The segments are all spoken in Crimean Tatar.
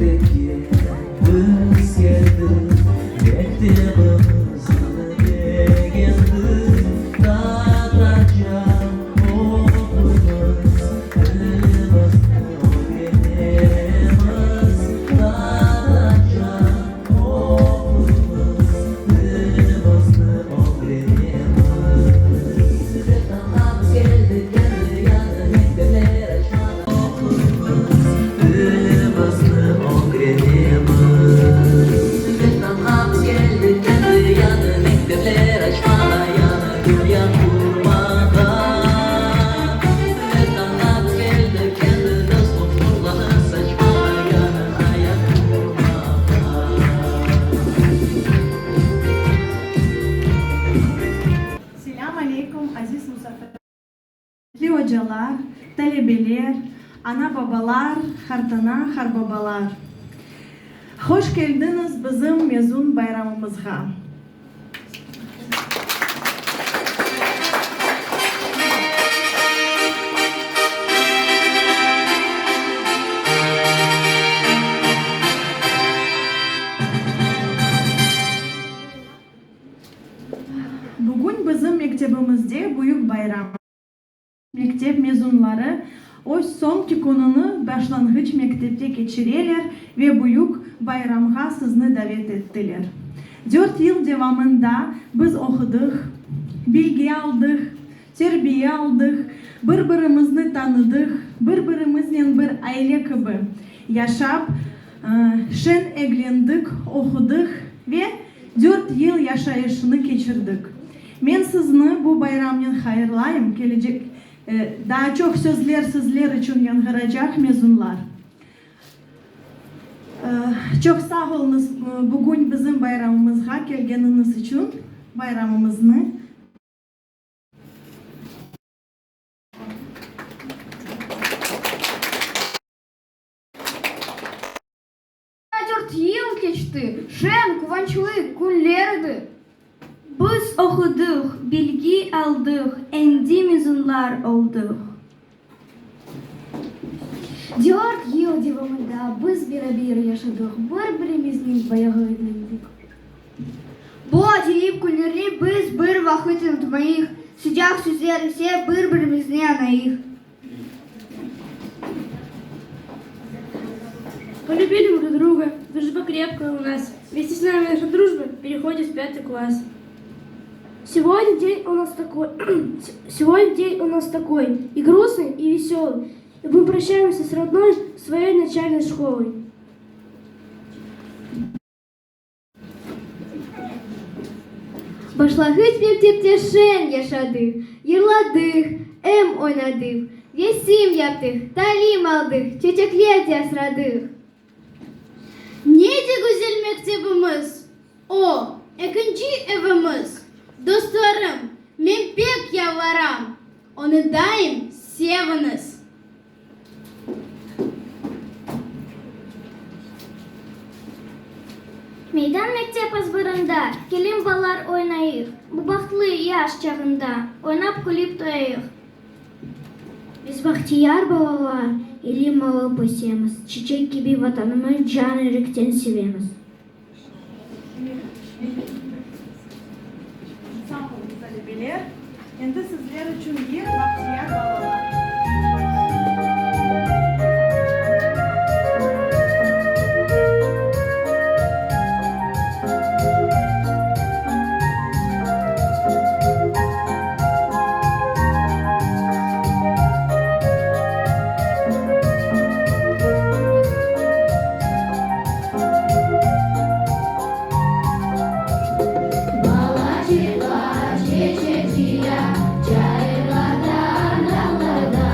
Mektepke biz keldik, Mektebimizni begendik, Tatarca oquymız, Tilimizni ögrenemiz. Tatarca oquymız, Tilimizni ögrenemiz. Vetanğa biz keldik, endi yañı mektepler açmağa. Oquymız, tilimizni ögrenemiz. Vetanğa biz keldik, endi yañı mektepler açmağa, yañı dünya qurmağa. Vetanğa biz keldik, endi dostluq nurlarını saçmağa, yañı ayat qurmağa. Selâm aleykum, aziz musafirler. Li ocalar, talebeler, ana-babalar, qartana, qarbabalar! Hoş keldiñiz bizim mezun bayramımızğa! Bugün bizim mektebimizde büyük bayram. Mektep mezunları öz soñki kününi başlanğıç mektepte keçireler ve büyük bayramğa sizni davet ettiler. Dört yıl devamında biz oqudıq, bilgi aldıq, terbiye aldıq, bir-birimizni tanıdıq, bir-birimiznen bir aile kibi yaşap, şeñ eglendik, oqudıq ve dört yıl yaşayışını keçirdik. Men sizni bu bayramnen hayırlayım, kelecek daa çoq sözler sizler içün yañğıracaq, mezunlar. Çoq sağ oluñız bugün bizim bayramımızğa kelgeniñiz içün, bayramımıznı. Dört yıl keçti, şeñ, quvançlı künler edi. Biz oqudıq, bilgi aldıq, endi mezunlar oldıq. Dört yıl devamında biz beraber yaşadıq, bir-birimizniñ bayağı ögrendik. Bu acayip künlerni biz bir vaqıt unutmayıq, sıcaq sözler ise bir-birimizni añayıq. Полюбили мы друг друга, дружба крепкая у нас. Вместе с нами наша дружба переходит в пятый класс. Сегодня день у нас такой, сегодня день у нас такой, и грустный, и веселый. И мы прощаемся с родной своей начальной школой. Başlağıç mektepte şeñ yaşadıq, yırladıq, em oynadıq, resim yaptıq, talim aldıq, çeçekler de asradıq. Ne de güzel mektebimiz, o, ekinci evimiz. Dostlarım, men pek yalvaram, onı daim seviñiz. Meydan mektep azbarında Keliñ, balalar, oynayıq, Bu bahtlı yaş çağında Oynap-külip toyayıq. Biz bahtiyar balalar, ilim alıp ösemiz, Çiçek kibi Vatanımız can-yürekten sevemiz. Sağ oluñ, talebeler. Endi sizler içün yır Bahtiyar balalar. Balaçıqlar çeçek cıya, Çayırlardan, dağlardan.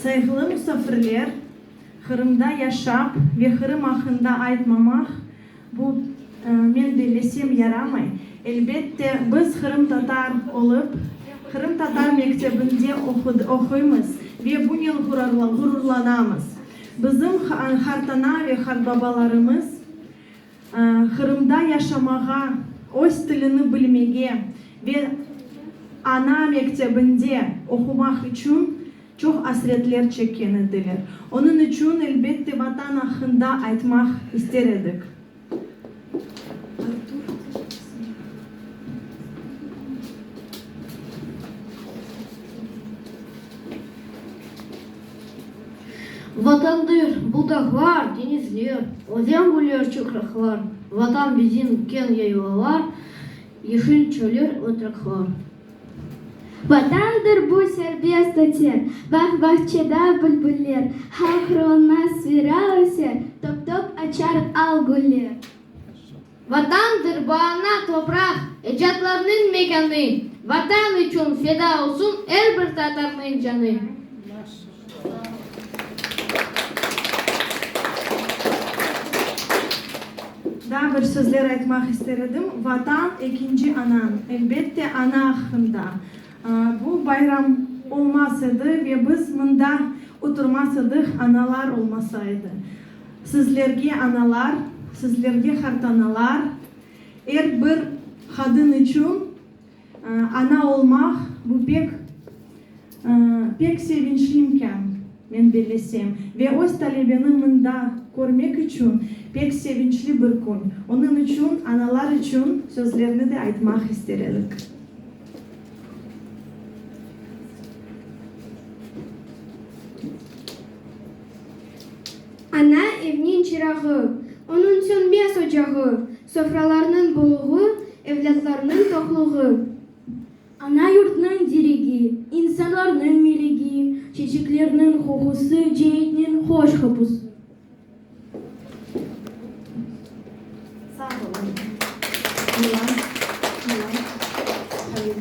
Sayğılı musafirler, Qırımda yaşap ve Qırım aqqında aytmamaq, bu, men bellesem, yaramay. Elbette, biz qırımtatar olıp, qırımtatar mektebinde oquymız ve bunen ğururlanamız. Bizim qartana ve qartbabalarımız Qırımda yaşamağa, öz tilini bilmege ve ana mektebinde oqumaq içün çoq asretler çekken ediler. Onıñ içün, elbette, Vatan aqqında aytmaq ister edik. Vatandır bu dağlar, deñizler, Özen, göller, çoqraqlar, Vatan bizim keñ yaylalar, Yeşil çöller, otraqlar. Vatandır bu serbest öter, Bağ-bağçada bülbuller, Halq ruhuna sıra öser, Top-top açar al güller. Vatandır bu ana topraq, ecatlarnıñ mekânı, Vatan içün feda olsun er bir tatarnıñ canı. Daa bir sözler aytmaq ister edim. Vatan, ekinci anañ. Elbette, ana aqqında. Bu bayram olmaz edi ve biz mında oturmaz edik, analar olmasa edi. Sizlerge, analar, sizlerge, qartanalar, er bir qadın içün ana olmaq, bu pek, pek sevinçli imkân, men bellesem. Ve öz talebeni mında körmek içün pek sevinçli bir kün. Onıñ içün analar içün sözlerni de aytmaq ister edik. Ana, evniñ çırağı, onıñ sönmez ocağı, sofralarnıñ bolluğı, evlâtlarnıñ toqluğı. Ana yurtnıñ diregi, insanlarnıñ melegi, çeçeklerniñ qoqusı, cennetniñ hoş qapusı. Sağ olun. Milan, Milan, Halil.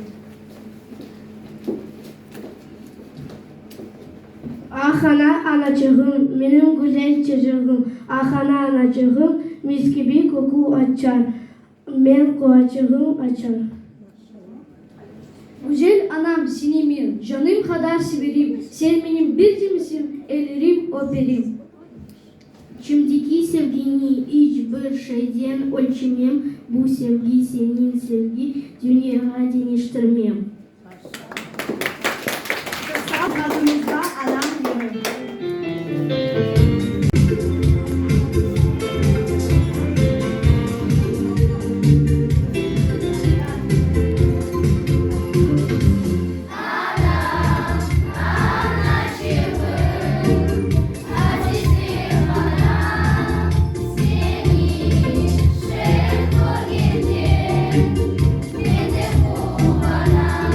Ah, ana, anaçığım, menim güzel çocuğım, Ah, ana, anaçığım, mis kibi qoqu açar, Men qulaçığım açar. Güzel anam, seni men canım qadar severim, Sen menim bircimsiñ, ellerim öperim. İçimdeki sevgini iç bir şeyden ölçemem, Bu sevgi seniñ sevgi, dünyağa deñiştirmem. Sağ qadımızda anam yeri. Anam, anaçığım, azizim anam, seni şen körgende men de quvanam.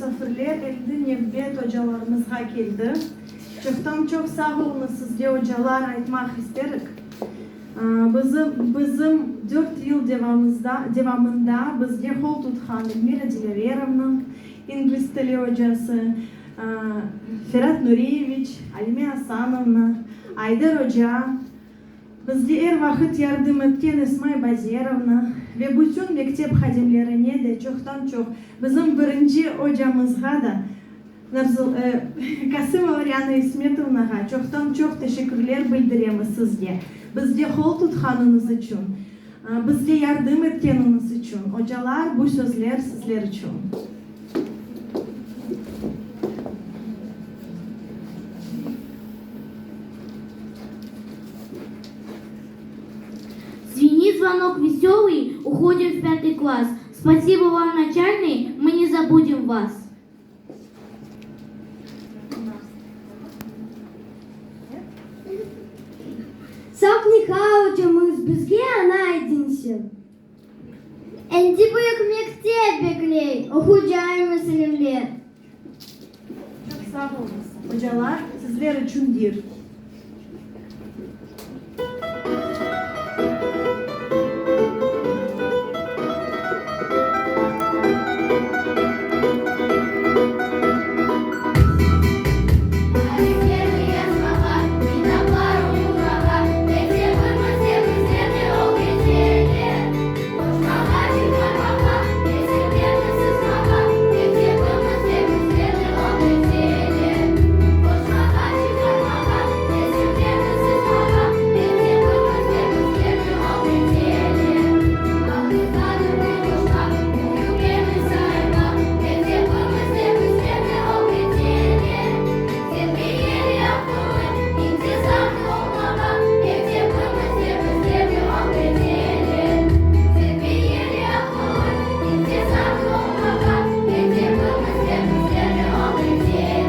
musafirler, endi nevbet ocalarımızğa keldi. Çoqtan-çoq sağ oluñız sizge, ocalar, aytmaq isterik. Bizim, bizim dört yıl devamızda, devamında bizge qol tutqan Elmira Dilâverovna, ingliz tili ocası, Ferat Nuriyeviç, Alime Asanovna, Ayder oca, Bizge er vaqıt yardım etken Esmay Bazerovna ve bütün mektep hadimlerine de çoqtan-çoq, bizim birinci ocamızğa da, Kasımova Riana İsmetovnağa çoqtan-çoq teşekkürler bildiremiz sizge, bizge qol tutqanıñız içün, bizge yardım etkeniñiz içün. Ocalar, bu sözler sizler içün. Звенит звонок веселый, уходим в пятый класс. Спасибо вам, начальный, мы не забудем вас. Saqniha ocamız bizge ana edinsin. Endi büyük mektep bekley, oqucaymız ilimler. Çoq sağ oluñız, ocalar, sizler içün yır. Ariflerni yazmağa, kitaplar oqumağa, mektebimizde bizlerni ögreteler. Qoşmağa, çıqarmağa, resimlerni sızmağa, mektebimizde bizlerni ögreteler. Qoşmağa, çıqarmağa, resimlerni sızmağa, mektebimizde bizlerni ögreteler. Altığa dörtni qoşmaq, büyüklerni saymaq, mektebimizde bizlerni ögreteler. Terbiyeli, aqıllı, intizamlı olmağa, mektebimizde bizlerni ögreteler. Terbiyeli, aqıllı, intizamlı olmağa, mektebimizde bizlerni ögreteler.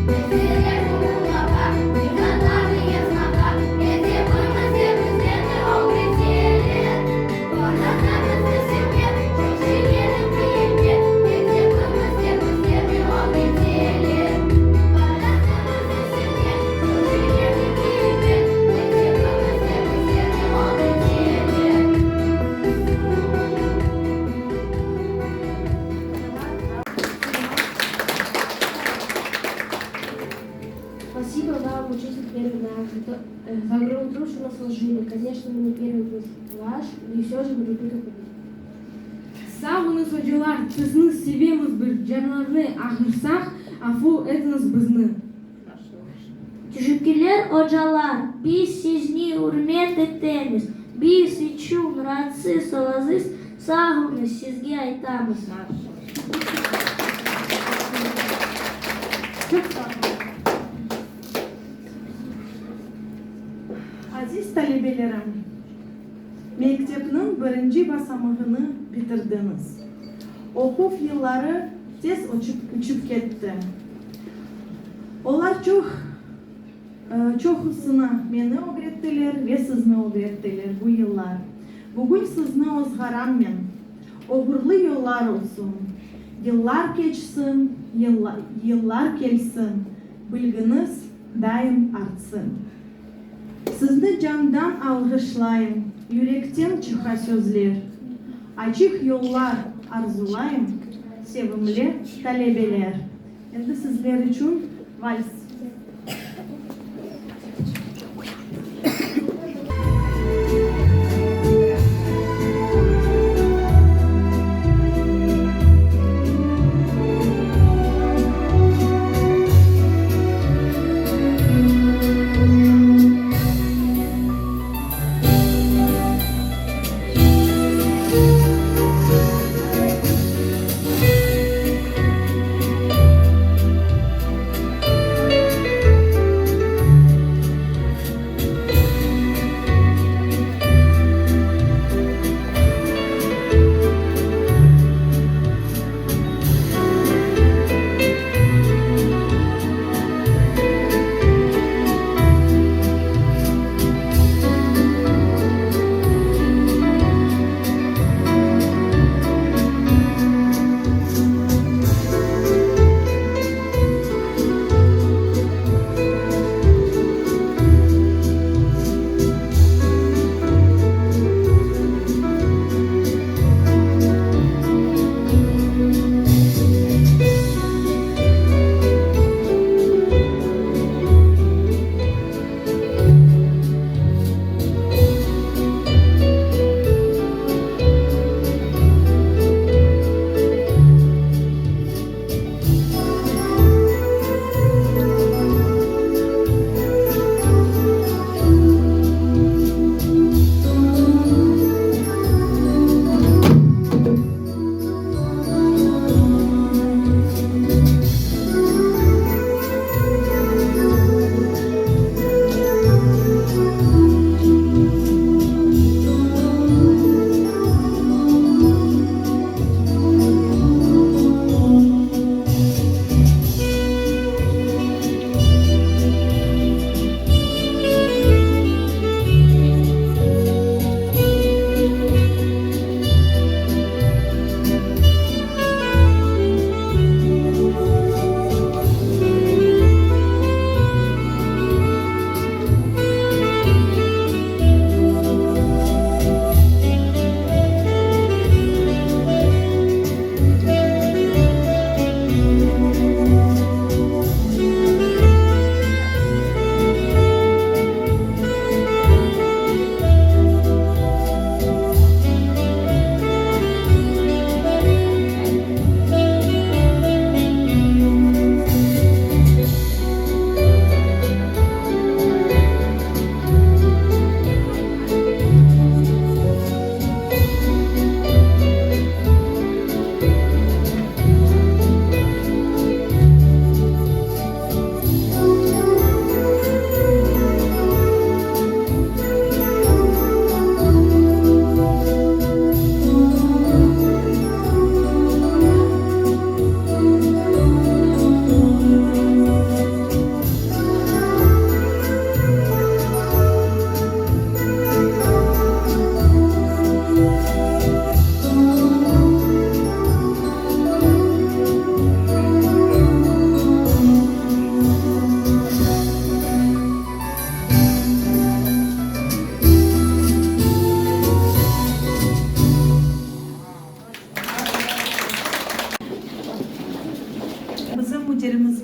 Defterler oqumağa, diktantlarnı yazmağa, mektebimizde bizlerni ögreteler. Vatanımıznı sevmek, çoq şeylerni bilmek, mektebimizde bizlerni ögreteler. Vatanımıznı sevmek, çoq şeylerni bilmek, mektebimizde bizlerni ögreteler. Спасибо вам, учитель первый наш, за, за огромный труд, что нас вложили. Конечно, мы не первый ваш, но все же мы друг друга победили. Sağ oluñız, ocalar, sizni sevemiz biz, canlarnı ağırtsaq, afu etiñiz bizni. Teşekkürler, ocalar, biz sizni ürmet etemiz. Biz içün razı olasız, sağ oluñız, sizge aytamız. Çoq sağ oluñ. Aziz talebelerim, mektepniñ birinci basamağını bitirdiñiz. Oquv yılları tez uçıp ketti. Olar çoq, çoqusını meni ögrettiler ve sizni ögrettiler bu yıllar. Bugün sizni ozğaram men. Oğurlı yollar olsun. Yıllar keçsin, yıllar kelsin, bilgiñiz daim artsın. Sizni candan alğışlayım, yürekten çıqa sözler. Açıq yollar arzulayım, sevimli talebeler. Endi sizler içün vals.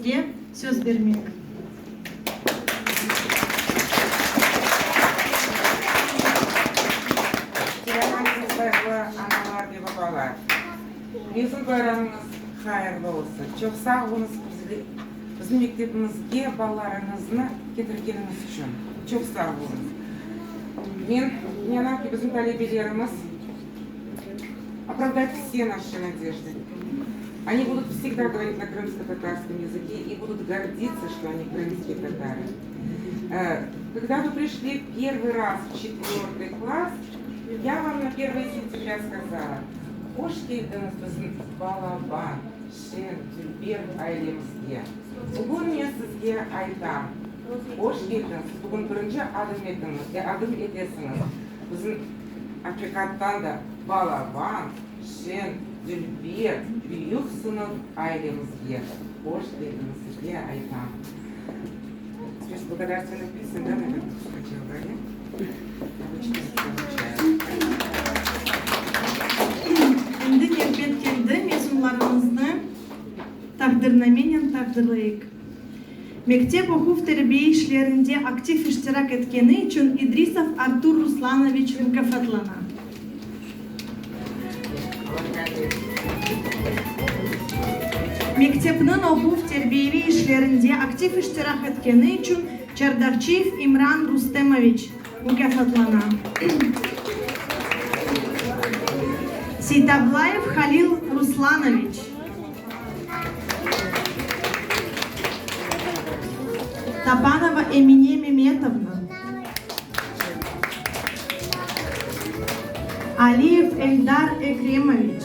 sizge söz bermek. Selâm aleyküm, sayğılı analar ve babalar! Mezun bayramıñız hayırlı olsun! Çoq sağ oluñız bizim mektebimizge balalarıñıznı ketirgeniñiz içün. Çoq sağ oluñız! Men inanam ki, bizim talebelerimiz opravdают все наши надежды. Они будут всегда говорить на крымско-татарском языке и будут гордиться, что они крымские татары. Когда вы пришли первый раз в четвертый класс, я вам на первое сентября сказала, Hoş keldiñiz bizim balaban, şeñ, dülber ailemizge. Bugün men sizge aytam, hoş keldiñiz, siz bugün birinci adım etiñiz, adım etesiñiz bizim aqiqattan da balaban, şeñ, dülber, büyük sınıf ailemizge. Hoş keldiñiz sizge aytam. Теперь благодарственных писем, да, наверное, сначала, да? Endi nevbet keldi mezunlarımıznı taqdirnamenen taqdirleyik. Mektep oquv-terbiye işlerinde aktiv iştirak etkeni içün İdrisov Artur Ruslanoviç mukâfatlana. Mektepniñ oquv-terbiyeviy işlerinde aktiv iştirak etkeni içün Çardaqçiyev İmran Rustemoviç mukâfatlana. Seytablayev Halil Ruslanoviç. Tapanova Emine Memetovna. Aliyev Eldar Ekremoviç.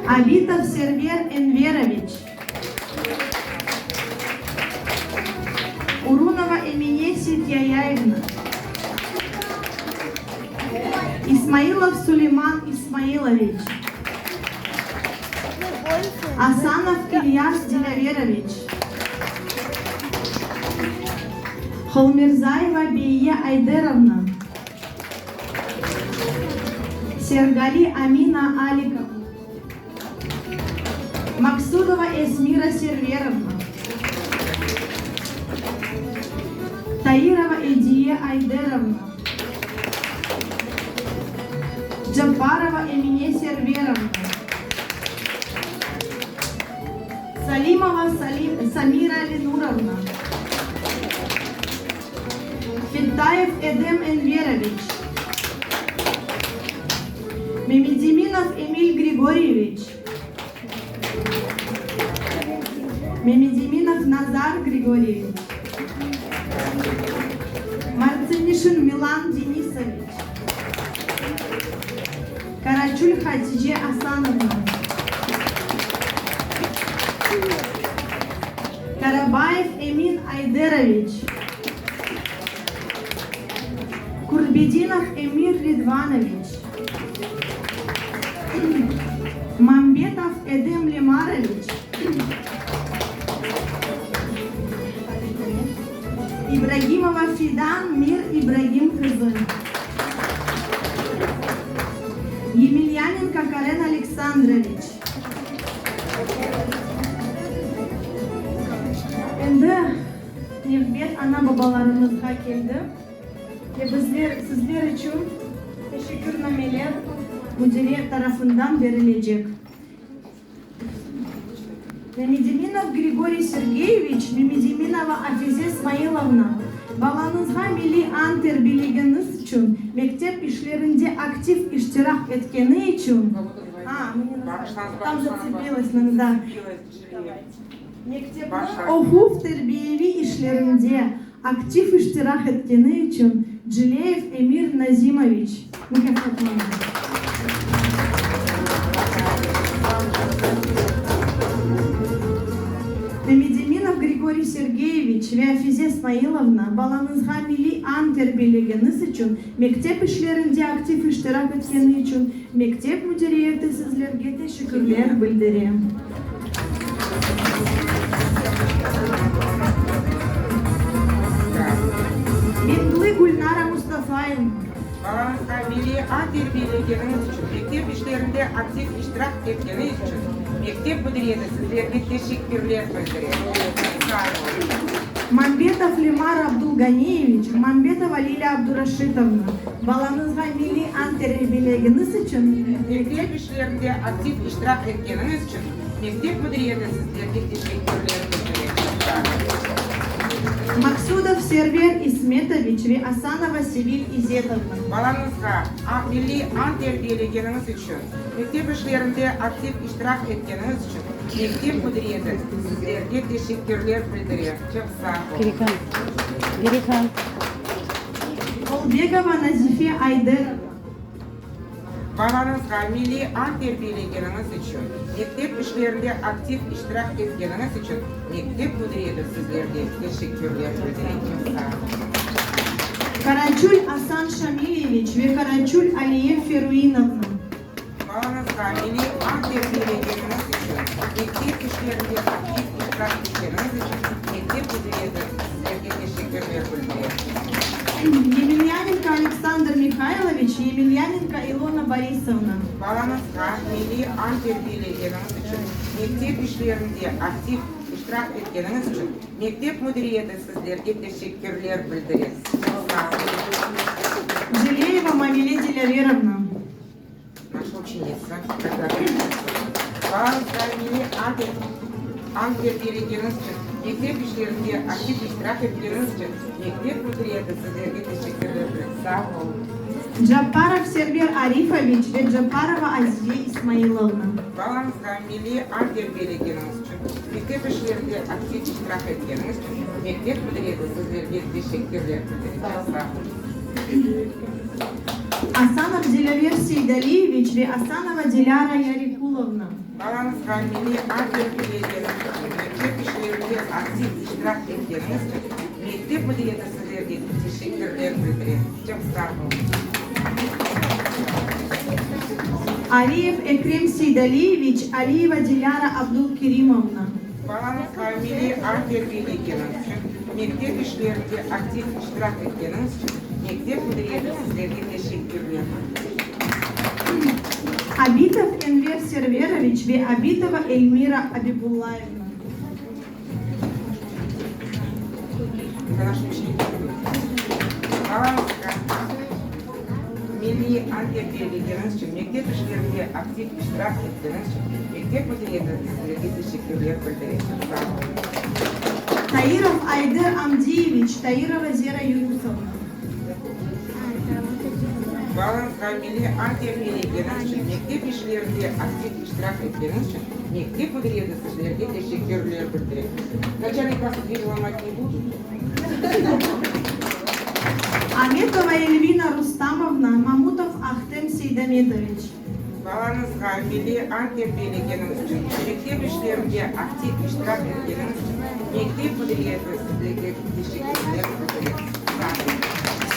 Abitov Server Enveroviç. Urunova Emine Seytyayaevna. İsmailov Suleyman İsmailoviç. Asanov İlyas Dilâveroviç. Holmirzayeva Beyye Ayderovna. Sergali Amina Alikovna. Maksudova Esmira Serverovna. Tairova Ediye Ayderovna. Cabbarova Emine Serverovna. Salimova Samira Lenurovna. Fettayev Edem Enveroviç. Memedeminov Emil Grigoryeviç. Memedeminov Nazar Grigoryeviç. Martsenişin Milan Denisoviç. Karaçül Hatice Asanovna. Karabayev Emin Ayderoviç. Kurbedinov Emir Ridvanoviç. Mambetov Edem Lemaroviç. İbragimova Fidan Mir İbragim qızı. Yemelyanenko Karen Aleksandroviç. Endi nevbet ana-babalarımızğa keldi ve bizler sizler içün teşekkürnameler müdire tarafından berilecek. Memedeminov Grigoriy Sergeyeviç, Memedeminova Afize Smailovna, balañızğa milliy añ terbiyelegeniz içün, mektep işlerinde aktiv iştirak etkeni içün, mektepniñ oquv-terbiyeviy işlerinde aktiv iştirak etkeni içün Cileyev Emir Nazimoviç mukâfatlandı. Memedeminov Grigoriy Sergeyeviç ve Afize Smailovna, balañızğa milliy añ terbiyelegeniz içün, mektep işlerinde aktiv iştirak etkeni içün mektep müdiriyeti sizlerge teşekkürler bildire. Mengli Gülnara Mustafayevna. Balañızğa milliy añ terbiyelegeniñiz içün, mektep işlerinde aktiv iştirak etkeni içün. Mektep müdiriyeti sizlerge teşekkürler bildire. Sağ oluñ. Mambetov Lemar Abdulganiyeviç, Mambetova Lilâ Abduraşitovna, balañızğa milliy ant terbiyelegiñiz içün, Mektep işlerinde aktiv iştirak etkeniñiz içün mektep müdiriyeti sizlerge teşekkürler bildire. Sağ oluñ. Maksudov Server İsmetoviç ve Asanova Sevil İzetovna. Balañızğa milliy ant terbiyelegeniñiz içün, mektep işlerinde aktiv iştirak etkeniñiz içün mektep müdiriyeti sizlerge teşekkürler bildire. Çoq sağ oluñ. Kolbegova Nazife Ayderova. Balañızğa milliy ant terbiyelegeniñiz içün, mektep işlerinde aktiv iştirak etkeniñiz içün mektep müdiriyeti sizlerge teşekkürler bildire. Çoq sağ oluñ. Karaçül Asan Şamilyeviç ve Karaçül Aliye Feruinovna. Balañızğa milliy ant terbiyelegeniñiz içün, mektep işlerinde aktiv iştirak etkeniñiz içün mektep müdiriyeti sizlerge teşekkürler bildire. Yemelyanenko Aleksandr Mihayloviç, Yemelyanenko İlona Borisovna. Balañızğa milliy ant terbiyelegeniñiz içün, mektep işlerinde aktiv iştirak etkeniñiz içün mektep müdiriyeti sizlerge teşekkürler bildire. Sağ oluñ. Jeleyeva Mavile Dilâverovna. Naşa uçenitsa, Balañızğa milliy ant terbiyelegeniñiz içün, mektep işlerinde aktiv iştirak etkeniñiz içün mektep müdiriyeti sizlerge teşekkürler bildire. Sağ oluñ! Capparov Server Arifoviç ve Capparova Aziye İsmailovna. Balañızğa milliy ant terbiyelegeniñiz içün, mektep işlerinde aktiv iştirak etkeniñiz içün mektep müdiriyeti sizlerge teşekkürler bildire. Sağ oluñ! Asanov Dilâver Seydaliyeviç ve Asanova Dilâra Yarikulovna. Balañızğa milliy ant terbiyelegeniñiz içün, mektep işlerinde aktiv iştirak etkeniñiz içün mektep müdiriyeti sizlerge teşekkürler bildire. Çoq sağ oluñ. Aliyev Ekrem Seydaliyeviç, Aliyeva Dilâra Abdulkerimovna. Balañızğa milliy ant terbiyelegeniñiz içün, mektep işlerinde aktiv iştirak etkeniñiz içün mektep müdiriyeti sizlerge teşekkürler bildire. Abitov Enver Serveroviç ve Abitova Elmira Abibullayevna. Balañızğa milliy ant terbiyelegeniñiz içün, mektep işlerinde aktiv iştirak etkeniñiz içün mektep müdiriyeti sizlerge teşekkürler bildire. Sağ oluñ. Tairov Ayder Amdiyeviç, Tairova Zera Yunusovna. Balañızğa milliy ant terbiyelegeniñiz içün, mektep işlerinde aktiv iştirak etkeniñiz içün mektep müdiriyeti sizlerge teşekkürler bildire. Naçalnik klassa dver lomat ne budut? Ametova Elvina Rustamovna, Mamutov Ahtem Seydametoviç. Balañızğa milliy ant terbiyelegeniñiz içün, mektep işlerinde aktiv iştirak etkeniñiz içün mektep müdiriyeti sizlerge teşekkürler bildire. Sağ olun.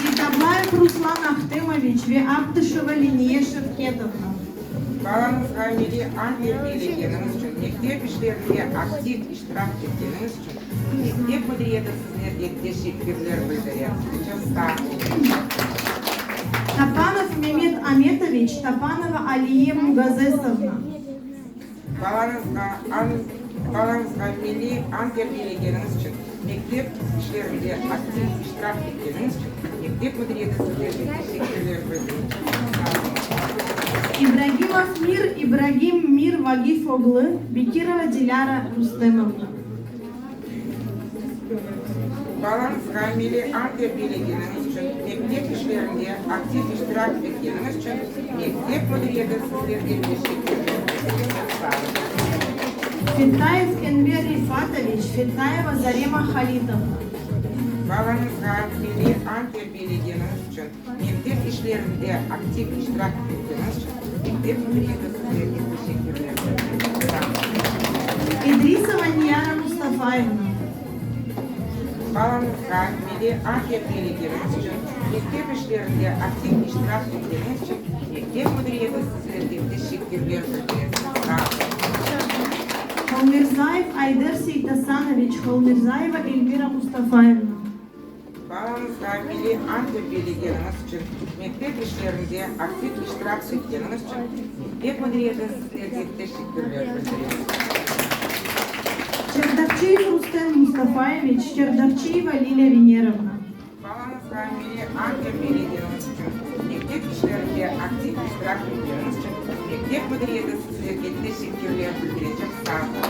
Seytablayev Ruslan Ahtemoviç ve Abdışeva Leniye Şevketovna. Balañızğa milliy ant terbiyelegeniñiz içün, mektep işlerinde aktiv iştirak etkeniñiz içün mektep müdiriyeti sizlerge teşekkürler bildire. Çoq sağ olun. Tapanov Memet Ametoviç, Tapanova Aliye Mugazesovna. Balañızğa balañızğa milliy ant terbiyelegeniñiz içün, mektep işlerinde aktiv iştirak etkeniñiz içün mektep müdiriyeti sizlerge teşekkürler bildire. Sağ oluñ. İbragimov Mir İbragim Mir Vagif oglu, Bekirova Dilâra Rustemovna. Balañızğa milliy ant terbiyelegeniñiz içün, mektep işlerinde aktiv iştirak etkeniñiz içün mektep müdiriyeti sizlerge teşekkürler bildire. Sağ oluñ. Fettayev Enver Refatoviç, Fettayeva Zarema Halitovna. Balañızğa milliy ant terbiyelegeniñiz içün, mektep işlerinde aktiv iştirak etkeniñiz içün mektep müdiriyeti sizlerge teşekkürler bildire. Sağ oluñ. İdrisova Niyara Mustafayevna. Balañızğa milliy ant terbiyelegeniñiz içün, mektep işlerinde aktiv iştirak etkeniñiz içün mektep müdiriyeti sizlerge teşekkürler bildire. Sağ oluñ. Holmirzayev Ayder Seytasanoviç, Holmirzayeva Elmira Mustafayevna. Balañızğa milliy ant terbiyelegeniñiz içün, mektep işlerinde aktiv iştirak etkeniñiz içün mektep müdiriyeti sizlerge teşekkürler bildire. Çerdakçiyev Rustem Mustafayeviç, Çerdakçiyeva Lilâ Venerovna. Balañızğa milliy ant terbiyelegeniñiz içün, mektep işlerinde aktiv iştirak etkeniñiz içün mektep müdiriyeti sizlerge teşekkürler bildire. Çoq sağ oluñ.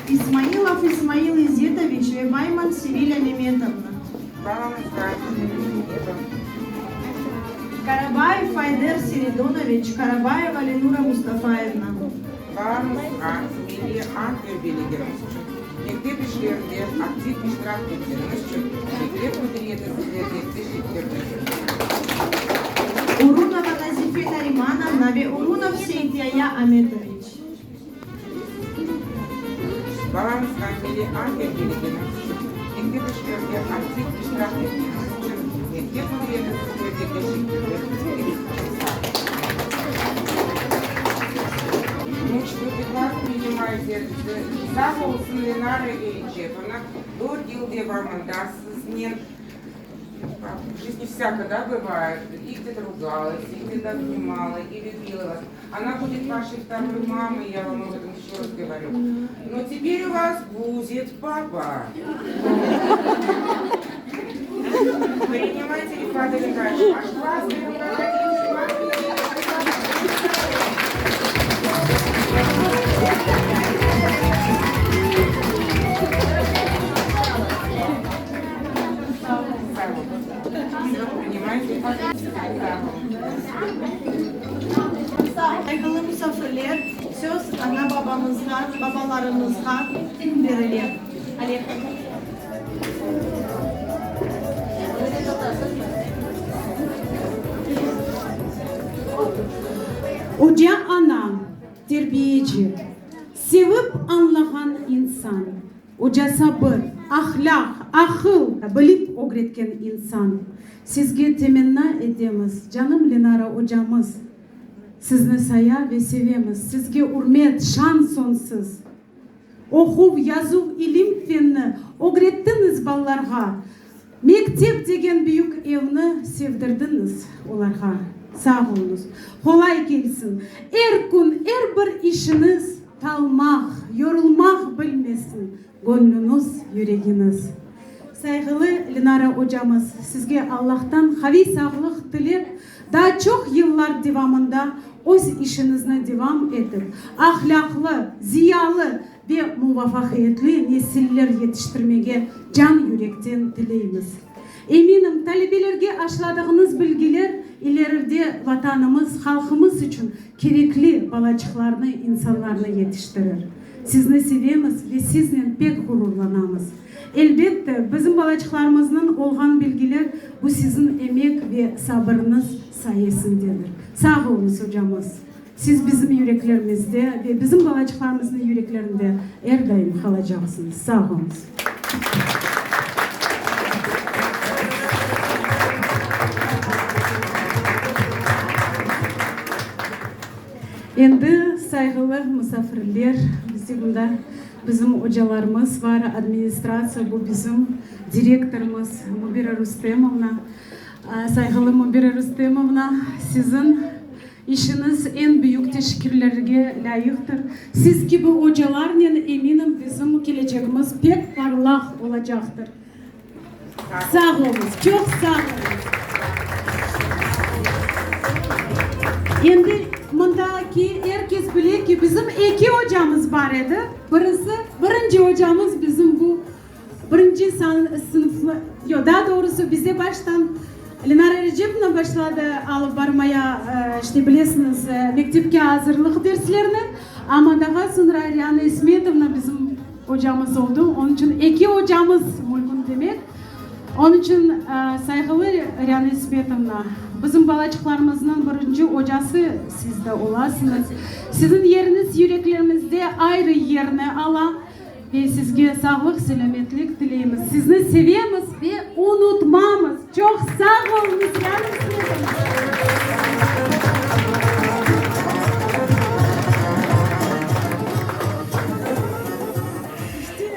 İsmailov İsmail İzetoviç ve Bayman Sevilâ Memetovna. Balañızğa Karabayev Ayder Siridonoviç, Karabayeva Lenura Mustafayevna. Balañızğa milliy ant terbiyelegeniñiz içün, mektep işlerinde aktiv iştirak etkeniñiz içün mektep müdiriyeti sizlerge teşekkür bildire. Urunova Nazife Narimanovna ve Urunov Seityaya Ametoviç. Balañızğa milliy ant terbiyelegeniñiz içün, mektep işlerinde aktiv iştirak etkeniñiz içün mektep müdiriyeti sizlerge teşekkürler bildire. Çoq sağ olun. Четвёртый класс принимайте. Sağ olsun Lenara Erecepovna, dört yıl devamında siznen В жизни всяко, да, бывает. И где-то ругалась, и где-то обнимала, и любила вас. Она будет вашей второй мамой, я вам об этом еще раз говорю. Но теперь у вас будет папа. Принимайте, Рифат Аликович, ваш классный руководитель, Sayğılı musafirler, söz ana-babamızğa, babalarımızğa berile. Oca ana, terbiyeci, sevip añlağan insan. Oca sabır, ahlâq, aqıl bilip ögretken insan. Sizge temenna etemiz, canım Lenara ocamız. Sizni saya ve sevemiz. Sizge ürmet, şan soñsuz. Oquv, yazuv, ilim, fenni ögrettiñiz balalarğa. Mektep degen büyük evni sevdirdiñiz olarğa. Sağ oluñız. Qolay kelsin. Er kün, er bir işiñiz talmaq, yorulmaq bilmesin göñlüñiz, yüregiñiz. Sayğılı Lenara ocamız, sizge Allahtan qaviy sağlıq tilep, daa çoq yıllar devamında öz işiñizni devam etip, ahlâqlı, ziyalı ve muvafaqiyetli nesiller yetiştirmege can-yürekten tileymiz. Eminim, talebelerge aşladığıñız bilgiler ileride Vatanımız, halqımız içün kerekli balaçıqlarnı, insanlarnı yetiştirir. Sizni sevemiz ve siznen pek ğururlanamız. Elbette, bizim balaçıqlarımıznıñ olğan bilgiler bu siziñ emek ve sabırıñız sayesindedir. Sağ oluñız, ocamız! Siz bizim yüreklerimizde ve bizim balaçıqlarımıznıñ yüreklerinde er daim qalacaqsıñız. Sağ oluñız! Endi, sayğılı musafirler, bizde mında bizim ocalarımız var, administratsiya, bu bizim direktorımız Mübira Rustemovna. Sayğılı Mübira Rustemovna, siziñ İşiñiz eñ büyük teşekkürlerge lâyıqtır. Siz kibi ocalarnen, eminim, bizim kelecegimiz pek parlaq olacaqtır. Sağ oluñız, çoq sağ oluñız. Endi mındaki er kes bile ki, bizim eki ocamız bar edi. Birisi, birinci ocamız bizim bu Birinci sınıflı, yoq, daa doğrusı bizde baştan Lenara Recepovna başladı alıp barmaya, işte, bilesiñiz, mektepke azırlıq derslerini, amma daha soñra Riana İsmetovna bizim ocamız oldı, onıñ içün eki ocamız mümkün demek. Onıñ içün, sayğılı Riana İsmetovna, bizim balaçıqlarımıznıñ birinci ocası siz de olasıñız. Siziñ yeriñiz yüreklerimizde ayrı yerni ala. Ve sizge sağlıq, selâmetlik tileymiz. Sizni sevemiz ve unutmamız. Çoq sağ oluñız, Riana İsmetovna!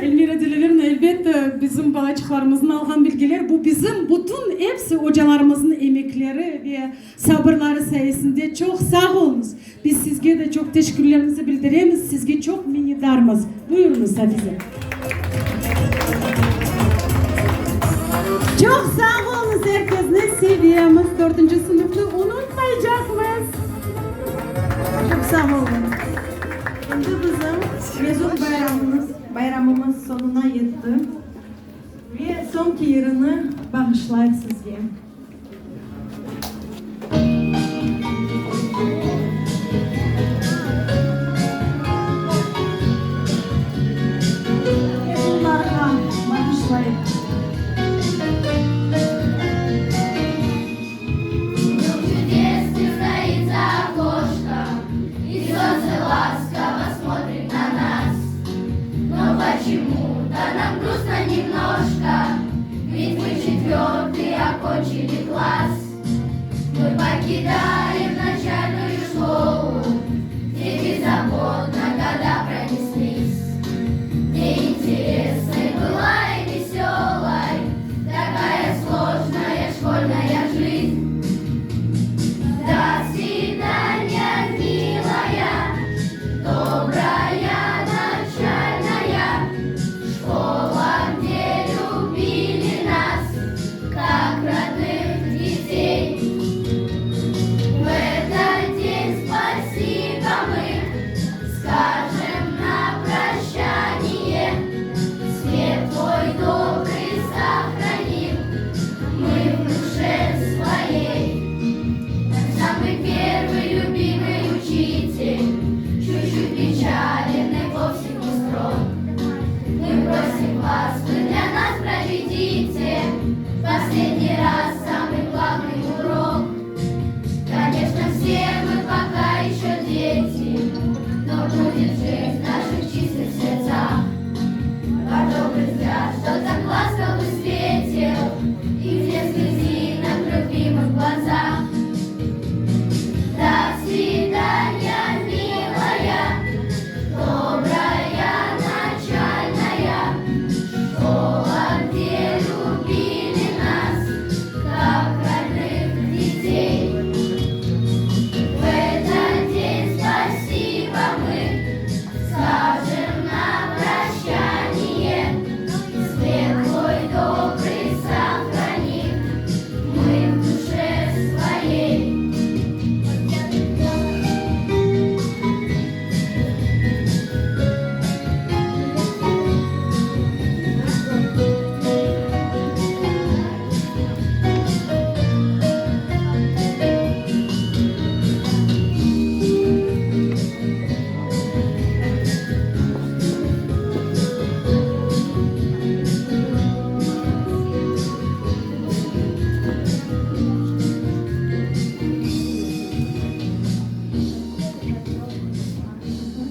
Elmira Dilâverovna, elbette, biz. bizim balaçıqlarımıznıñ alğan bilgiler, bu bizim bütün epsi ocalarımıznıñ emekleri ve sabırları sayesinde. Çoq sağ oluñız! Biz sizge de çoq teşekkürlerimizi bildiremiz, sizge çoq minnetdarmız. Buyurıñız, Afize. Çoq sağ oluñız, er kesni sevemiz, dörtünci sınıfnı unutmaycaqmız. Çoq sağ oluñ. Endi bizim mezun bayramımız, bayramımız soñuna yetti ve soñki yırını bağışlayıq sizge. Mezunlarğa bağışlayıq.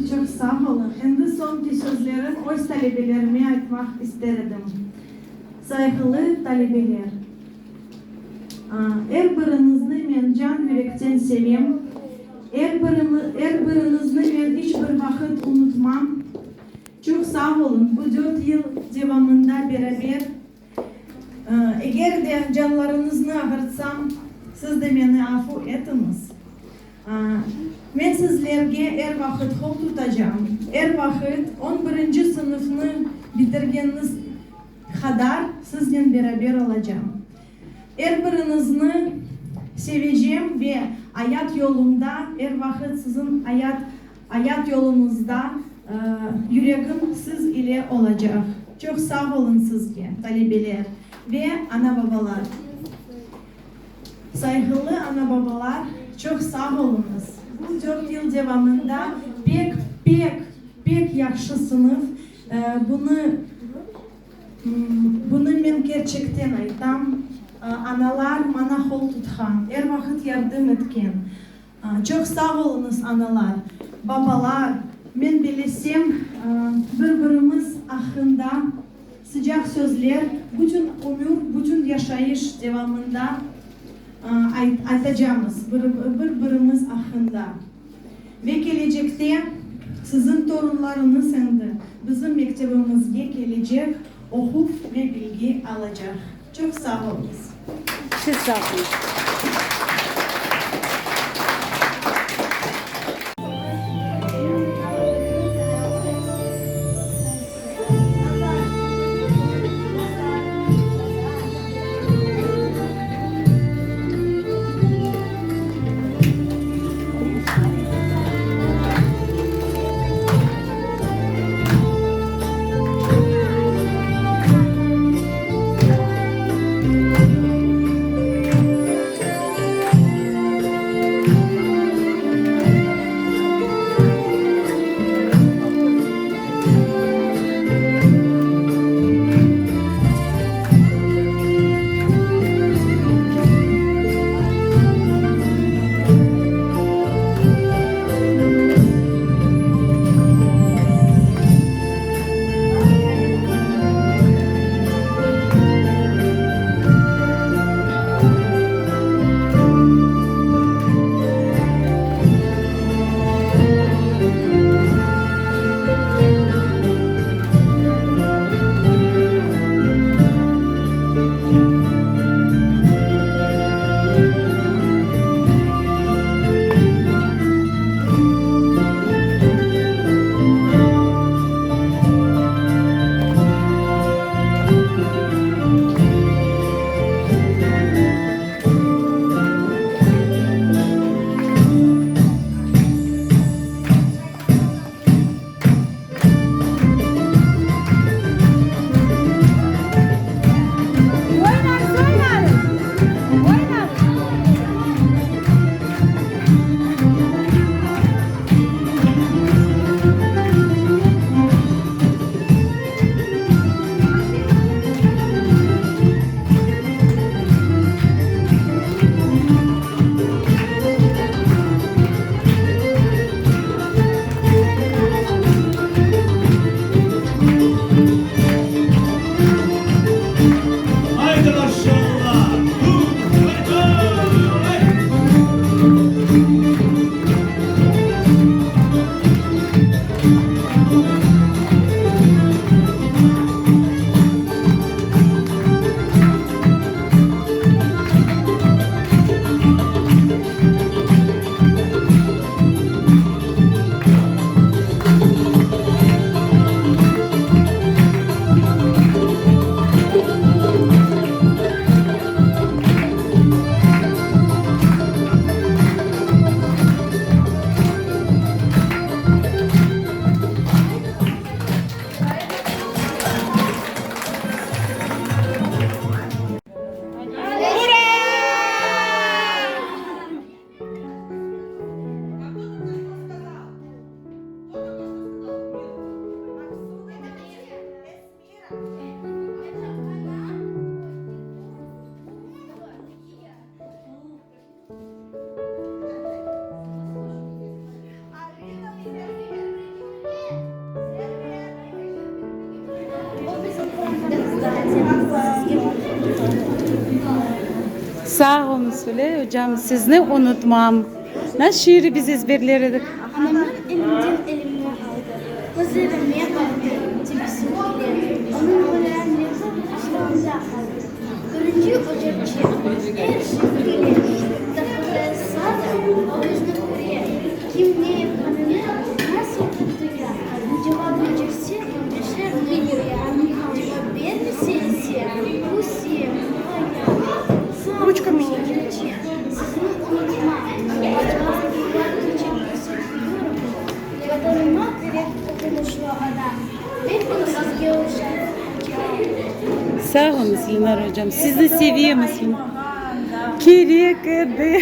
Çoq sağ oluñ. Endi soñki sözlerim öz talebelerime aytmaq ister edim. Sayğılı talebeler! Er biriñizni men can-yürekten sevem. Er er biriñizni men iç bir vaqıt unutmam. Çoq sağ oluñ, bu dört yıl devamında beraber Eger de canlarıñıznı ağırtsam, siz de meni afu etiñiz. Men sizlerge er vaqıt qol tutacam, er vaqıt on birinci sınıfnı bitirgeniñiz qadar siznen beraber olacam. Er biriñizni sevecem ve ayat yolumda er vaqıt siziñ ayat Ayat yoluñızda yüregim siz ile olacaq. Çoq sağ oluñ sizge, talebeler ve ana-babalar. Sayğılı ana-babalar, çoq sağ oluñız. Bu dört yıl devamında pek, pek, pek yahşı sınıf. Bunı, bunı men kerçekten aytam. Analar maña qol tutqan, er vaqıt yardım etken. Çoq sağ oluñız, analar, babalar, men bilesem, bir-birimiz aqqında sıcaq sözler bütün ömür, bütün yaşayış devamında aytacamız, bir-birimiz aqqında. Ve kelecekte siziñ torunlarıñız endi bizim mektebimizge kelecek. Oquv ve bilgi alacaq. Çoq sağ oluñız. Siz sağ oluñız. Sağ oluñız, Sule ocam, sizni unutmam. Nasıl şiiri biz ezberler edik? Anamnıñ elimden elimni aldı, Közlerime baqtı, tebessüm ile. Onıñ mulaymlığı aqlımda qaldı. Birinci ocapçe er şey bile, Taqırdasa da, bizni köre. Kim ne yapqanını nasıl duya, Cevap becerse, beşer bile. Cevap bermese ise, küse, muğaya. Sağ oluñız, ocapçe, sizni unutmam. Bayağı yıllar keçe tüyürım, Vatanıma kerek oqumuşlı adam, Pek sizge oşay, ocam. Sağ oluñız, Lenara ocam, sizni sevemiz. Kerek edi.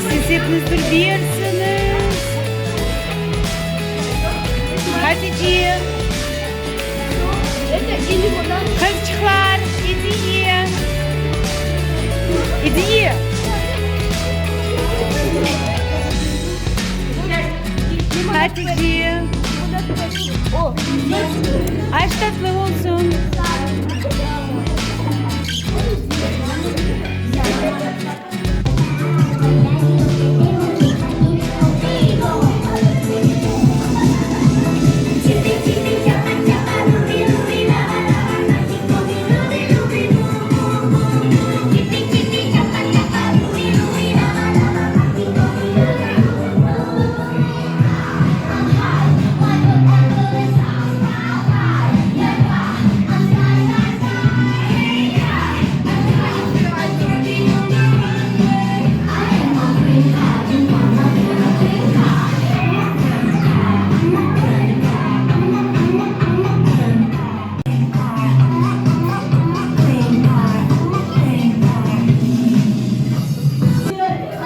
Siz epiniz dülbersiñiz. Ediye. Qızçıqlar, Ediye. Ediye. Hatice. Aş tatlı olsun.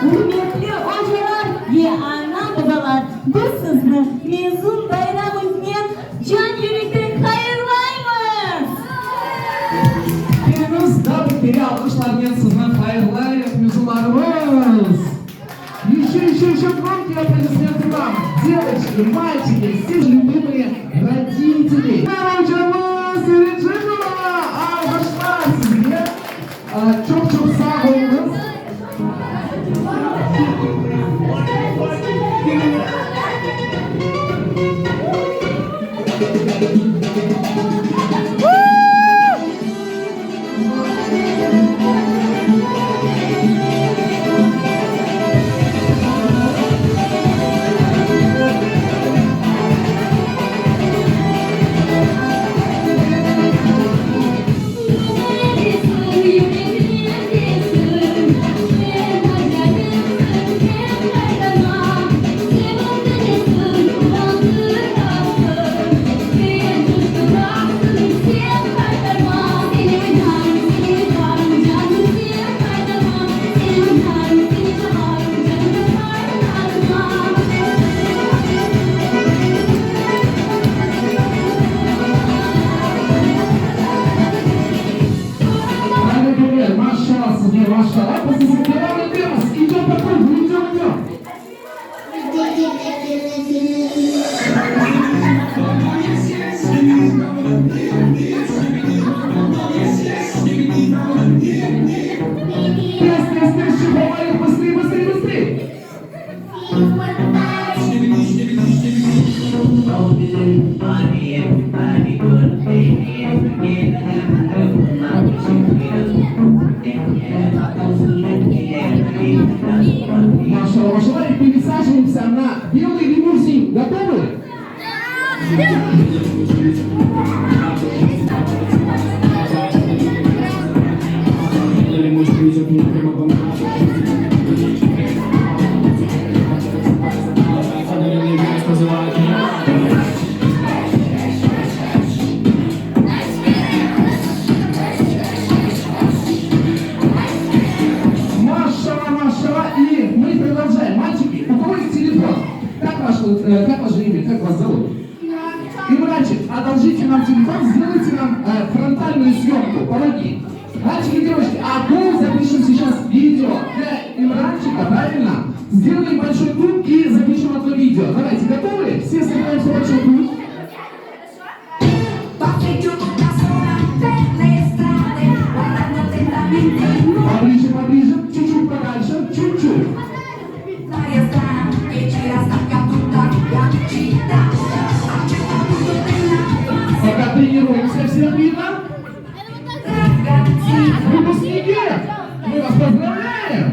Ürmetli ocalar ve ana-babalar, biz sizni mezun bayramıñıznen can-yürekten hayırlaymız! Keliñiz, daa bir kere alqışlarnen sizni hayırlayıq, mezunlarımız! Еще, еще, еще громкие аплодисменты вам, девочки, мальчики, все любимые родители. Ocamız Erecepova, alqışlar sizge. Çoq-çoq sağ oluñız. Qadırlı, maşallah sizge, maşallah. Biz sizni devam etemiz. Идем по кругу, идем, идем. Tez, tez, tez, çıqmayıq, быстрее, быстрее, быстрее. Maşallah, maşallah. И пересаживаемся на белый лимузин. Готовы? Maşallah, maşallah. И мы продолжаем. Мальчики, у кого есть телефон? Как ваш, как ваше имя? Как вас зовут? Имранчик, одолжите нам телефон, сделайте нам фронтальную съемку. Помоги. Мальчики и девочки, а мы запишем сейчас видео для Имранчика, правильно? Сделаем большой круг и запишем одно видео. Давайте, готовы? Все собираемся в большой круг. Поближе, поближе, чуть-чуть подальше, чуть-чуть. Пока тренируемся, всех видно? Выпускники, мы вас поздравляем!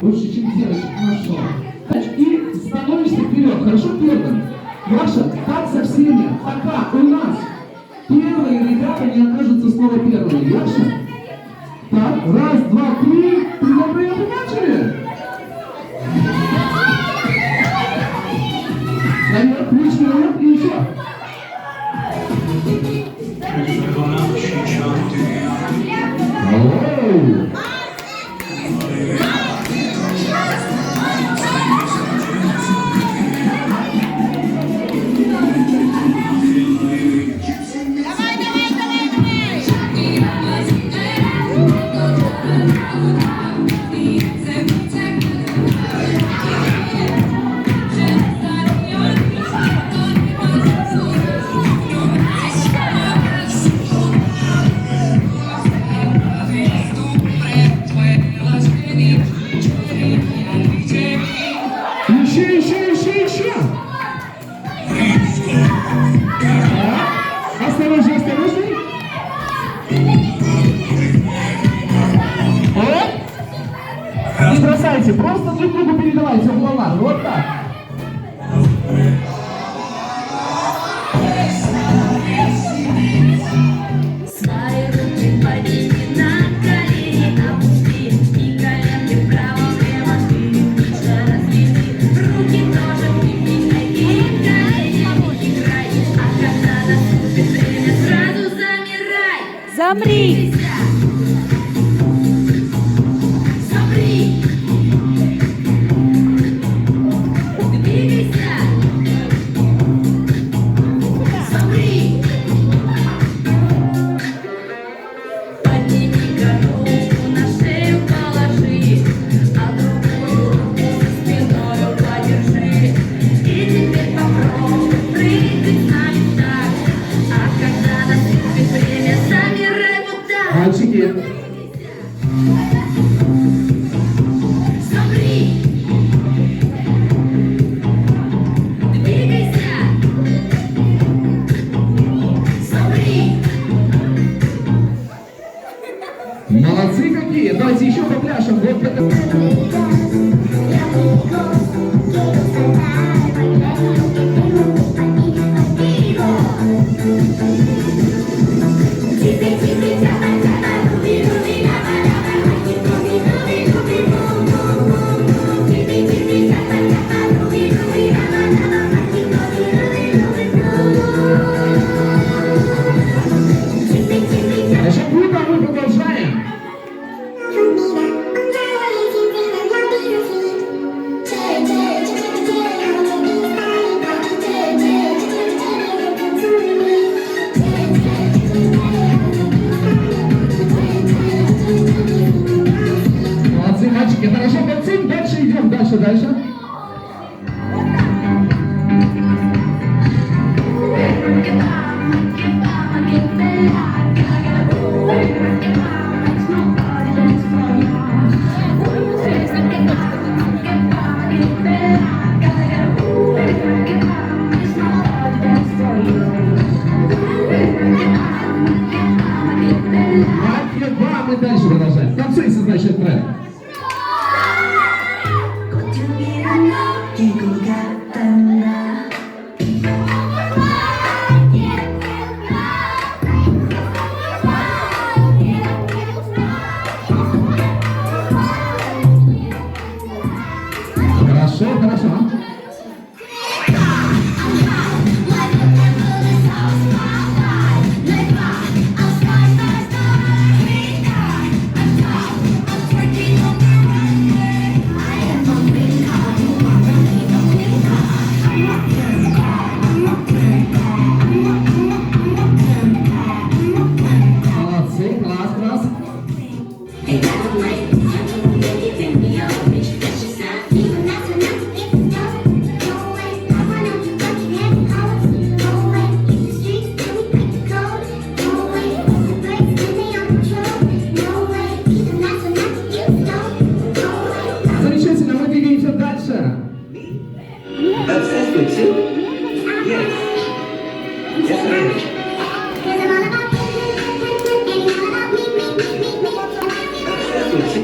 Лучше, чем девочек нашел. И становишься вперед, хорошо первым? Маша, так со всеми, пока у нас первые ребята не окажутся снова. было первое. Ясно? Так, раз, два, три. Приготовили, начали. Наверх, ручки наверх и еще. Оу! Еще, еще, еще, еще. Так, осторожней, осторожней. Оп. Не бросайте, просто друг другу передавайте угловар. Вот так. Свои руки подними на колени, опусти и коленки вправо-влево ты ритмично разведи. Руки тоже приподними, колени играй, а когда наступит время, сразу замирай. Замри! Двигайся. Замри. Двигайся. Замри. Подними руку на шею положи, а другую руку за спиною подержи. И теперь попробуй прыгать с нами так, а когда наступит время, замирай вот так. Мальчики. Замри. Двигайся. Замри. Молодцы какие! Давайте еще попляшем. Вот это. Значит, круто, мы продолжаем. Молодцы, мальчики. Хорошо, танцуем. Дальше идем. Дальше, дальше. Два, мы дальше продолжаем. Танцуйте, значит, трек. Хорошо, хорошо. Молодцы, класс, класс. Замечательно, мы двигаемся дальше. Obsessed with you? Yes. Yes, I am. Obsessed with you.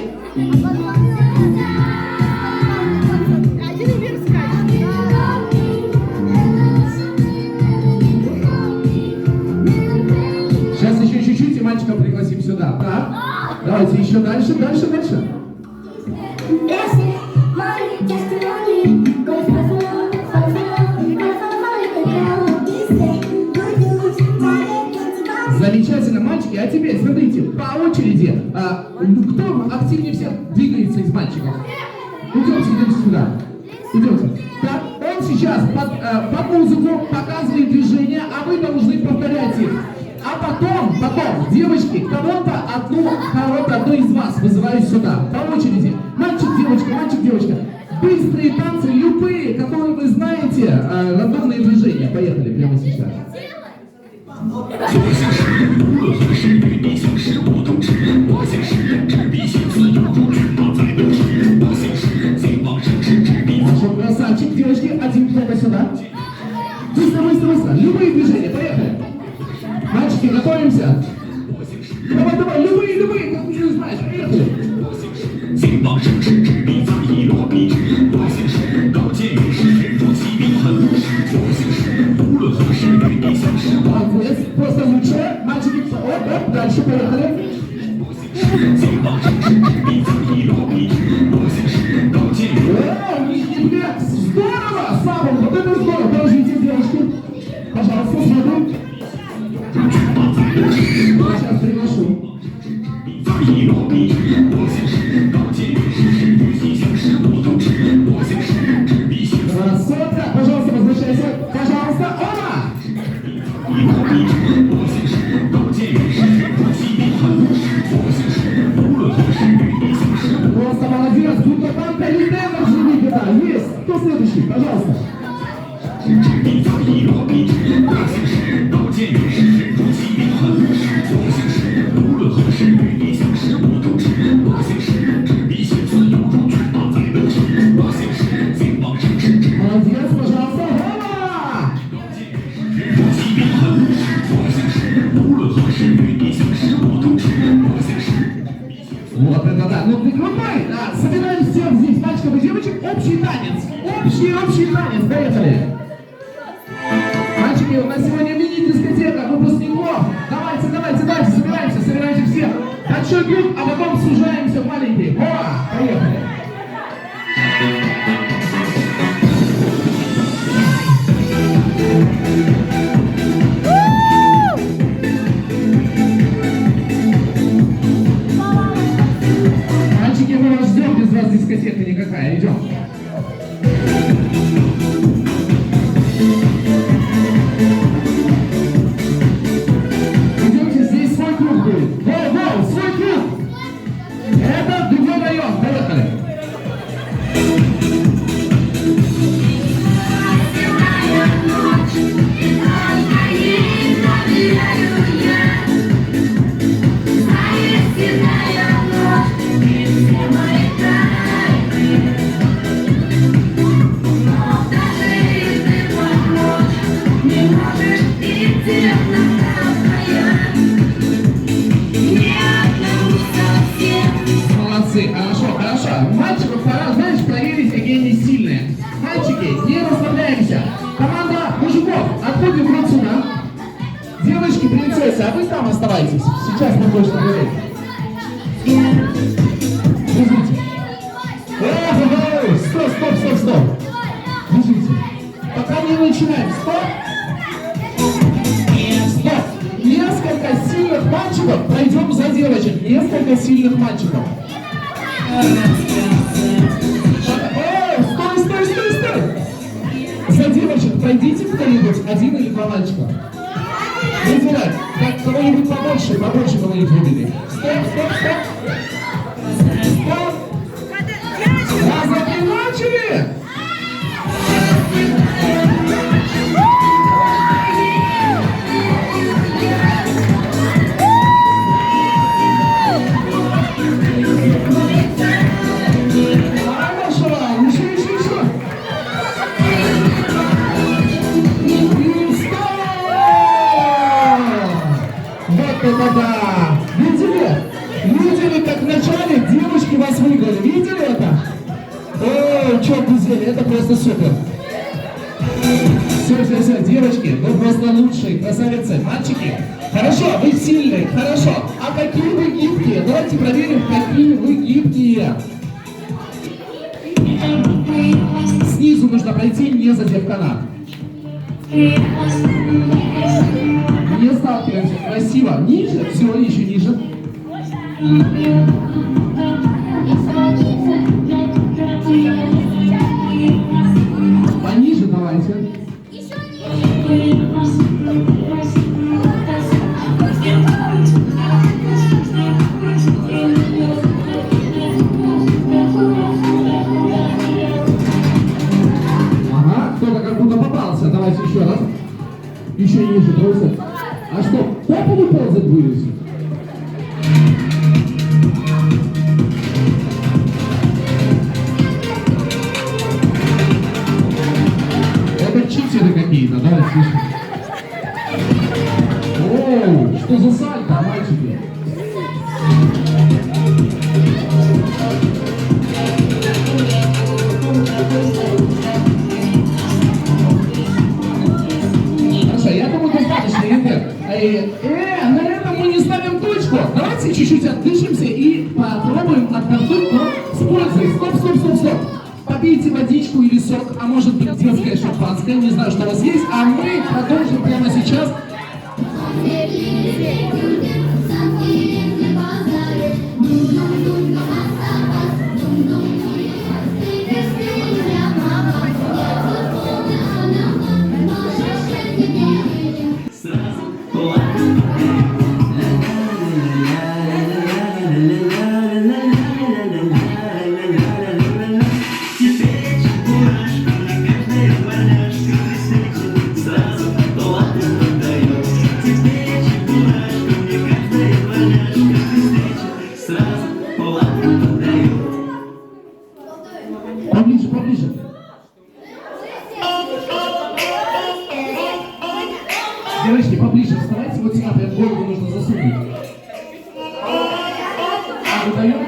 Сейчас еще чуть-чуть и мальчиков. сюда. Так, давайте еще дальше, дальше, дальше. Замечательно, мальчики. А теперь, смотрите, по очереди. А, кто активнее всех двигается из мальчиков? Идемте, идемте сюда. Идемте. Так, он сейчас под, э, под музыку показывает движения, а вы должны повторять их. А потом, потом, девочки, кого-то одну, кого-то одну из вас вызываю сюда. По очереди. Мальчик, девочка, мальчик, девочка. Быстрые танцы, любые, которые вы знаете, э, рандомные движения. Поехали прямо сейчас. 我姓石，无论何时与你相识，我都值。我姓石，执笔写字犹如骏马在奔驰。我姓石，帝王盛世执笔。 Хорошо, красавчик, девочки, один кто сюда. Быстро, быстро, быстро. Любые движения, поехали. Мальчики, готовимся. Давай, давай, любые, любые, как ты знаешь, поехали. 帝王盛世执笔字一落笔直。我姓石，刀剑与石，人如其名很务实。我姓石，无论何时与你相识。 Молодец, просто лучше. Мальчики, оп, оп, дальше, поехали. 帝王盛世执笔字一落笔直。我姓石，刀剑与。 О, нижний пляс. Здорово, Сава, вот это здорово. Подождите, девушки. Пожалуйста, смотрим. Сейчас приглашу. 字一落笔直。我姓石，刀剑与石，是与你相识，我都值。我姓石，执笔写字。 Красотка, пожалуйста, возвращайся. Пожалуйста, оба! 一落笔直。我姓石，刀剑与石，人如其名很务实。我姓石，无论何时与你相识。 Просто молодец, будто там Калинена да, есть. Кто следующий? Пожалуйста. 执笔字一落笔直。我姓石，刀剑与石，人如其名很务实。我姓石，无论何时与你相识，我都值。我姓石，执笔写字犹如骏马在奔驰。我姓石，帝王盛世执。 Молодец, пожалуйста, оба! 人如其名很务实。我姓石，无论何时与你相识，我都值。我姓石。 Вот это да. Ну ты крутой. Да, собираем всех здесь, мальчиков и девочек, общий танец. Общий, общий танец. Поехали. Мальчики, у нас сегодня мини-дискотека выпускников. Давайте, давайте, давайте, собираемся, собираемся все. Большой круг, а потом сужаемся в маленький. О, поехали. Мальчики, мы вас ждем, без вас дискотека никакая. Идем. Идемте, здесь свой круг будет. Гоу, гоу, свой круг! Это другой район. Поехали. Молодцы, хорошо, хорошо. Мальчиков пора, знаешь, проверить, какие они сильные. Мальчики, не расслабляемся. Команда мужиков, отходим вот сюда. Девочки, принцессы, а вы там оставайтесь. Сейчас мы кое-что проверим. Бежите. Эх, эй, стоп, стоп, стоп, стоп. Бежите. Пока не начинаем. Стоп. Стоп. Несколько сильных мальчиков пройдем за девочек. Несколько сильных мальчиков. Эй, стой, стой, стой, стой! За девочек пройдите кто-нибудь, один или два мальчика. Выделять. Так, кого-нибудь побольше, побольше кого-нибудь выбери. Стоп, стоп, стоп. Стоп. Вас начали! Хорошо, еще, еще, еще. И стоп! Вот это да! Видели? Видели, как вначале девушки вас выиграли? Видели это? Ой, черт взяли, это просто супер. Все, все, все, девочки, вы просто лучшие, красавицы. Мальчики, хорошо, вы сильные, хорошо. А какие вы? Давайте проверим, какие вы гибкие. Снизу нужно пройти, не задев канат. Не сталкиваемся. Красиво. Ниже. Все, еще ниже. Пониже давайте. Ага, кто-то как будто попался. Давайте еще раз. Еще ниже бросят. А что, по полу ползать будете? Это читеры какие-то, да, слушай? Оу, что за сальто, мальчики? Хорошо, я думаю, достаточно, Энвер. Э, э, на этом мы не ставим точку. Давайте чуть-чуть отдышимся и попробуем отдохнуть, но с пользой. Стоп, стоп, стоп, стоп. Попейте водичку или сок, а может быть детское шампанское, не знаю, что у вас есть. А мы продолжим прямо сейчас. Теперь чебурашка на каждой дворняжке при встрече сразу лапу подает. Теперь чебурашка мне каждая дворняжка при встрече сразу лапу подает. Поближе, поближе. Девочки, поближе вставайте, вот сюда прям голову нужно засунуть. А, выдаем?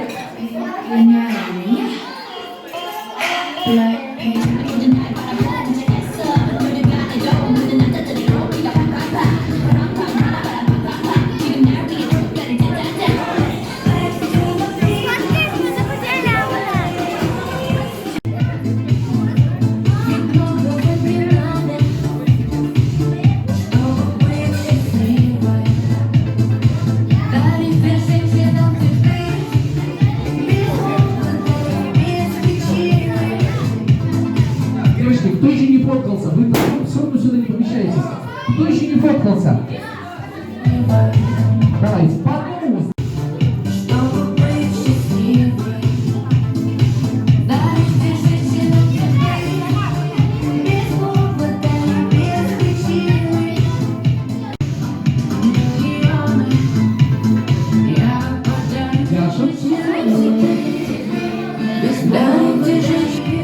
Девочки, кто еще не фоткался? Вы там все равно сюда не помещаетесь. Кто еще не фоткался? Давайте, по одному. Чтобы быть счастливой, дарите женщинам цветы, без повода и без причины. Миллионы я подарю Яша. Дайте женщине.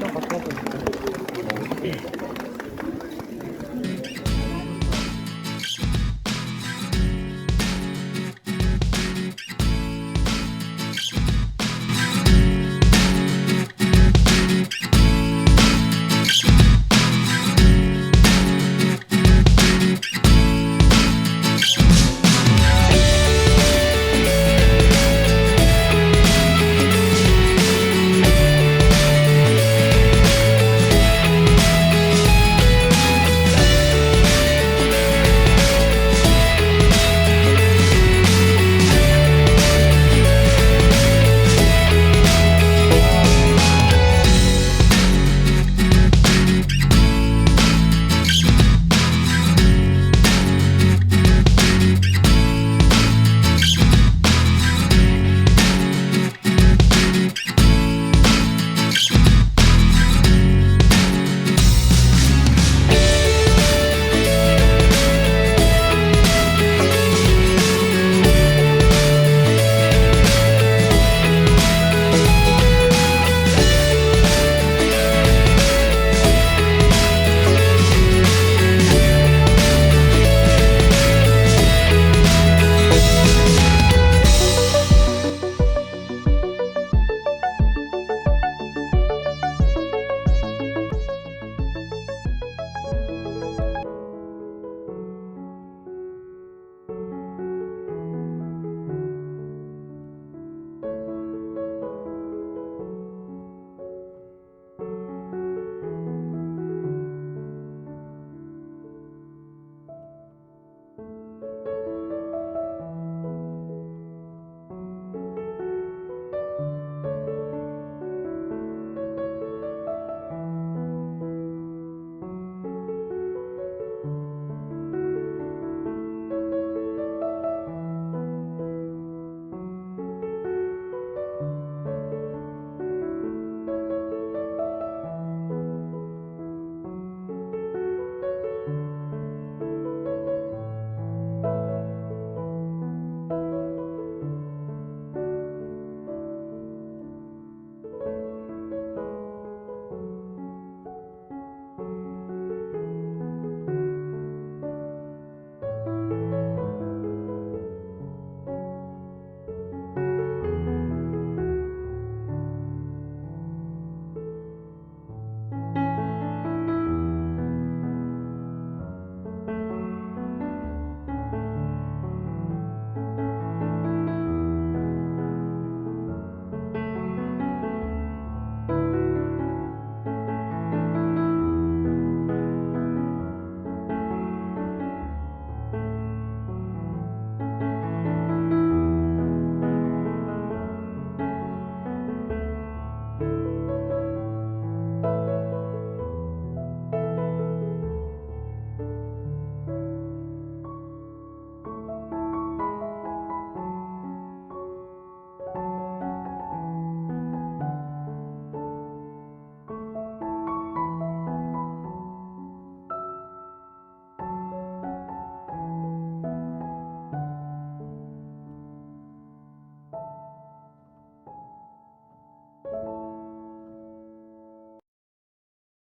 Все, пошла.